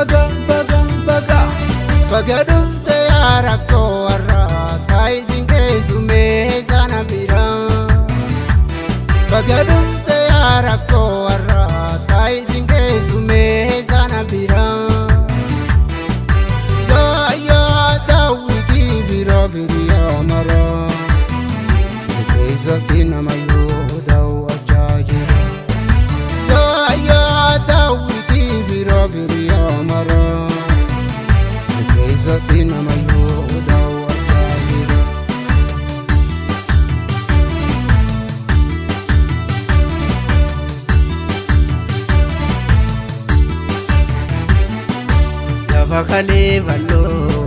Baga baga baga baga dhufte yaa rakkoo warraa taayisin keessumee sana bira. Baga dhufte yaa rakkoo warraa taayisin keessumee sana bira. Yaa yaa daawwitii bira biriyaa maraa si keessatti namayyuu daawwachaa jira. Yaa yaa daawwitii bira biriyaa maraa si keessatti namayyuu daawwachaa jira. Lafa kalee bal'oo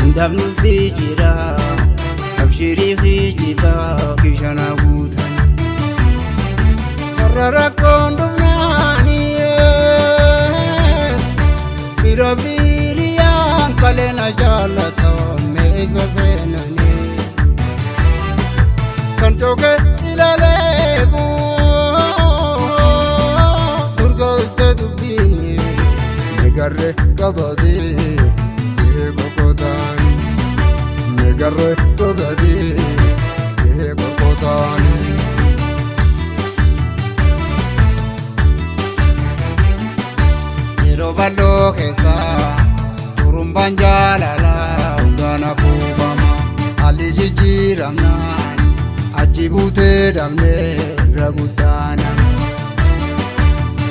hundaaf nu si jira abshirii fi jibaa kishana guutan. Warra rakkoon dhufnaanii bira biriyaan kalee na jaallata meesha seenanii. Kan cooke ilaaleefu durgootte dubbiin megarre qabatee qoqqootaani. Megarre qabatee qoqqootaani. Yeroo bal'oo keessa turumbaan jaalalaa hundaan afuufama. Haalli jijjiiramnaan achi buutee dhabnee irra guddaana.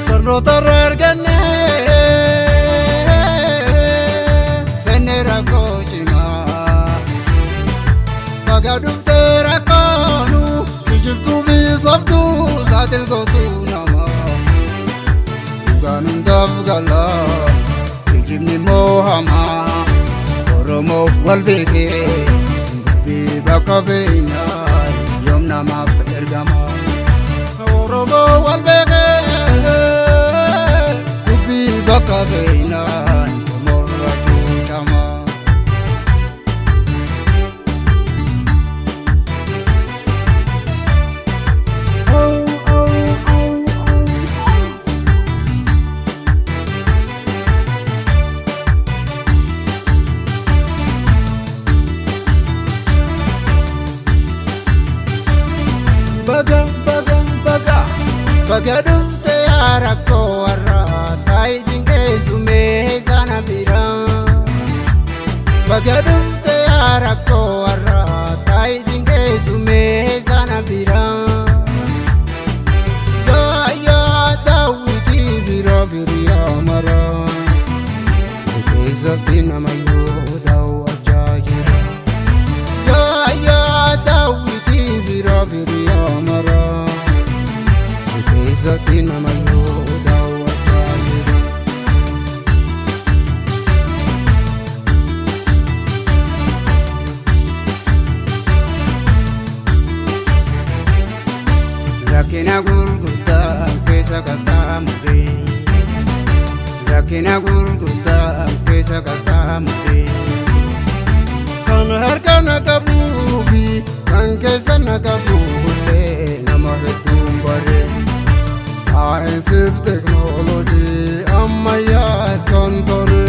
Barnoota irra argannee seenne rakkoo cimaa. Baga dhuftee rakkoonu kijibtuu fi sobtuu saaxil gootuu namaa. Dhugaan hundaaf gala kijibni immoo hamaa. Oromoo wal beekee dubbii bakka beeknaa yoom namaaf ergama. Oromoo wal beekee dubbii bakka beeknaa morra cuucama. Baga baga baga baga dhufte yaa rakkoo warraa taayisin keessumee sana bira. Baga dhufte yaa rakkoo warraa taayisin keessumee sana bira. Yaa yaa daawwitii bira biriyaa maraa si keessatti namayyuu daawwachaa jira. Yaa yaa daawwitii bira biriyaa maraa si keessatti namayyuu daawwachaa jira. Rakkina gurguddaa keessa qaxxaamuree rakkina gurguddaa keessa qaxxaamuree kan harka na qabuu fi kan keessa na qabuullee nama hedduun bare. Saayinsiif teknoolojii ammayyaas kan tore.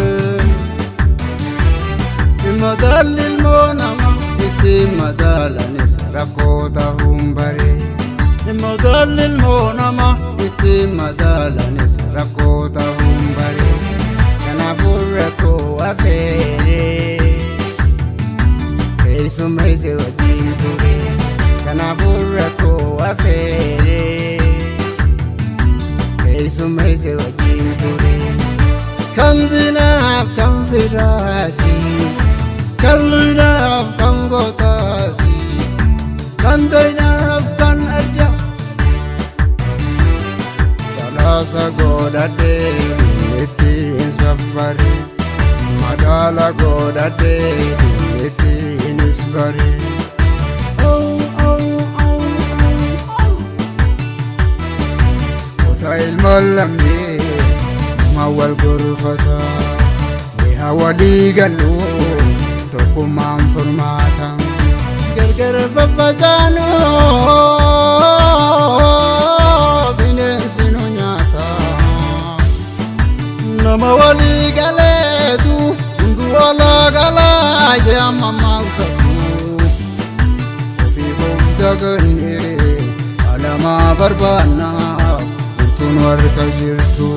Madaalli ilmoo namaa ittiin madaalanis rakkoo ta'uun bare. Madaalli ilmoo namaa ittiin madaalanis rakkoo ta'uun bare. Kanaafuu rakkoo afeeree keessummeesse wajjin ture. Kanaafuu rakkoo afeeree keessummeesse wajjin ture. Kan diinaaf kan firaasi kan luynaaf kan gootaasi kan doynaaf kan arja. Badhaasa godhadhee ittiin saffare madaala godhadhee ittiinis bare. Kota ilma lammii nama wal gorfata mi'a walii galuu tokkummaan furmaata. Gargar faffacaanuu bineensi nu nyaata. Nama walii galee. Barbaanna furtuun warra jirtu.